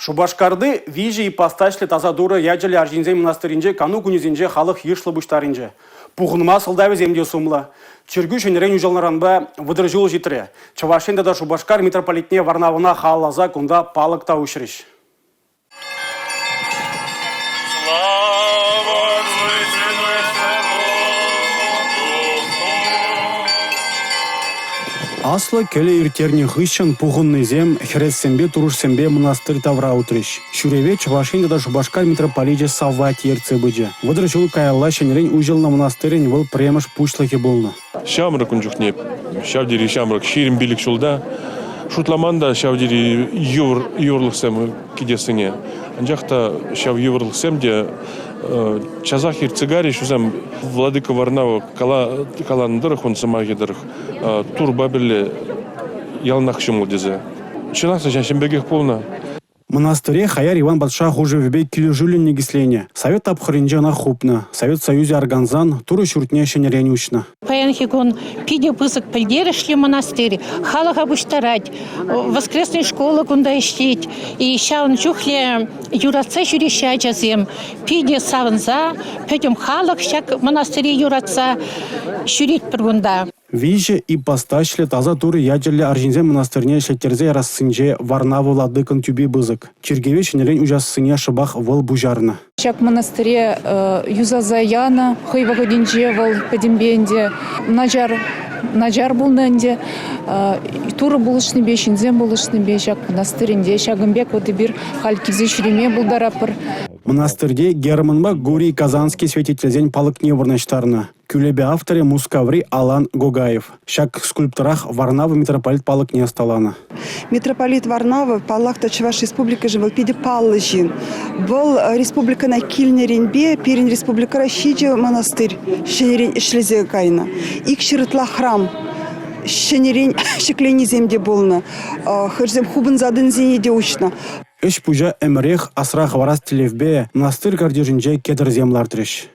Шупашкарти виҫӗ ипостаҫлӗ Таса Турӑ ячӗллӗ арҫынсен мӑнастирӗнче кану кунӗсенче халӑх йышлӑ пуҫтарӑнчӗ. Пухӑнма сӑлтавӗсем те сумлӑ. Чиркӳ ҫӗнӗрен уҫӑлнӑранпа 30 ҫул ҫитрӗ. Чӑваш Ен тата Шупашкар митрополитне Варнавӑна халалласа кунта палӑк та уҫрӗҫ. Аслӑ кӗлӗ ирттернӗ хыҫҫӑн пухӑннисем хӗрессемпе турӑшсемпе мӑнастырь тавра утрӗҫ. Ҫӳреве Чӑваш Ен тата Шупашкар митрополичӗ Савватий ертсе пычӗ. 30 ҫул каялла ҫӗнӗрен уҫӑлнӑ мӑнастирӗн вӑл пӗрремӗш пуҫлӑхӗ пулнӑ. Ҫамрӑк ун чухне, ҫав тери ҫамрӑк, 25 ҫулта. Шутламан та ҫав тери йывӑр йывӑрлӑхсем кӗтессине. Анчах та ҫав йывӑрлӑхсем те часах иртсе кайрӗҫ. Вӗсем Владыка Варнава каланӑ тӑрӑх, ун сӑмахӗ тӑрӑх, Турпа пӗрле яланах ҫӑмӑл тесе. Чӑнах та ҫав пекех пулнӑ. Мӑнастире Хаяр Иван патша хушӑвӗпе килӗшӳллӗн никӗсленӗ. Совет тапхӑрӗнче ӑна хупнӑ. Совет Союзӗ аркансан Турӑ ҫуртне ҫӗнӗрен уҫнӑ. Паянхи кун питӗ пысӑк пӗлтерӗшлӗ мӑнастир. Халӑха пуҫтарать. Воскресный школа кунта ӗҫлет. И ҫавӑн чухлӗ юратса ҫӳреҫҫӗ ачасем. Питӗ савӑнса, пӗтӗм халӑх ҫак мӑнастире юратса ҫӳретпӗр кунта. Виҫӗ ипостаҫлӗ Таса Турӑ ячӗллӗ арҫынсен мӑнастирне ӗҫлеттерсе ярассинче Варнава владыкӑн тӳпи пысӑк. Чиркӗве ҫӗнӗрен уҫассине шӑпах вӑл пуҫарнӑ. Ҫак мӑнастире юсаса янӑ. Хӑй вӑхӑтӗнче вӑл пӗтӗмпе ӗнтӗ начар, начар пулнӑ ӗнтӗ. Турӑ пулӑшнипе, ҫынсем пулӑшнипе ҫак мӑнастирӗнте ҫакӑн пек вот эпир халь килсе ҫӳреме пултаратпӑр. Мӑнастирте Германпа Гурий Казанский святительсен палӑкне вырнаҫтарнӑ. Кӳлепе авторӗ Мускаври Алан Гогаев. Ҫак скульпторах Варнава митрополит палӑкне ӑсталанӑ. Митрополит Варнава, паллах та, Чӑваш Республикишӗн вӑл питӗ паллӑ ҫын. Вӑл республикӑна килнӗренпе пирӗн республикӑра ҫичӗ монастырь ҫӗнӗрен ӗҫлесе кайнӑ. Икҫӗр ытла храм ҫӗнӗрен ҫӗкленисем те пулнӑ. Хӑшсем хупӑнса тӑнисене те уҫнӑ. Ӗҫ-пуҫа ӗмӗрех асра хӑварас тӗллевпе мӑнастир картишӗнче кедрсем лартрӗҫ.